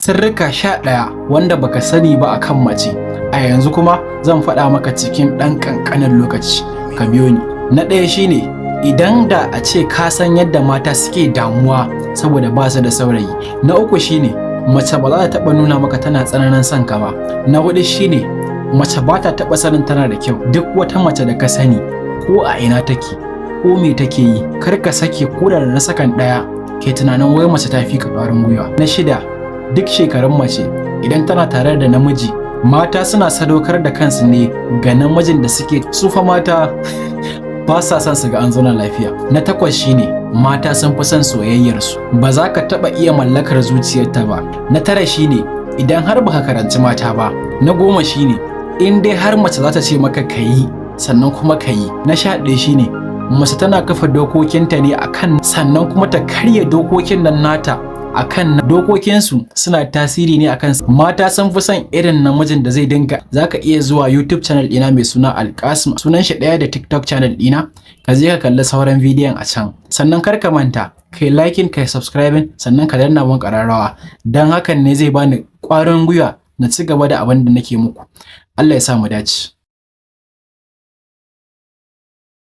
Sirrika 11 wanda baka sani ba akan mace. A yanzu kuma zan faɗa maka cikin ɗan ƙanƙanin lokaci. Ka biyo ni. Na ɗaya shine, idan da a ce ka san yadda mata suke damuwa saboda ba su da saurayi. Na uku shine, mace ba za ta taɓa nuna maka tana tsananin son ka ba. Na huɗu shine, mace ba ta taɓa sanin tana da kyau. Duk wata mace da ka sani, ko a ina take, ko me take yi, kar ka sake ko da na sakan ɗaya ke tunanin wai mace ta fi ka ƙwarin gwiwa. Na shida, duk shekarun mace, idan tana tare da namiji, mata suna sadaukar da kansu ne ga namijin da suke sufa. Mata ba sa son su ga an zauna lafiya. Na takwas shine, mata sun fi son soyayyarsu, ba za ka taɓa iya mallakar zuciyarta ba. Na tara shine, idan har baka karanci mata ba. Na 10 shine, in dai har mace za ta ce maka ka yi, sannan kuma ka yi. Na 11 shine, mace tana kafa dokokinta ne akan, sannan kuma ta karya dokokin nan nata akan dokokinsu, suna tasiri ne akan. Mata sun fi son irin namijin da zai dinga. Zaka iya zuwa YouTube channel ɗina mai suna Alkasim, sunan shi ɗaya da TikTok channel ɗina, ka je ka kalli sauran bidiyon a can. Sannan kar ka manta kai liking, kai subscribing, sannan ka danna mun ƙararrawa, don hakan ne zai bani ƙwarin gwiwa na ci gaba da abin da nake muku. Allah ya sa mu dace.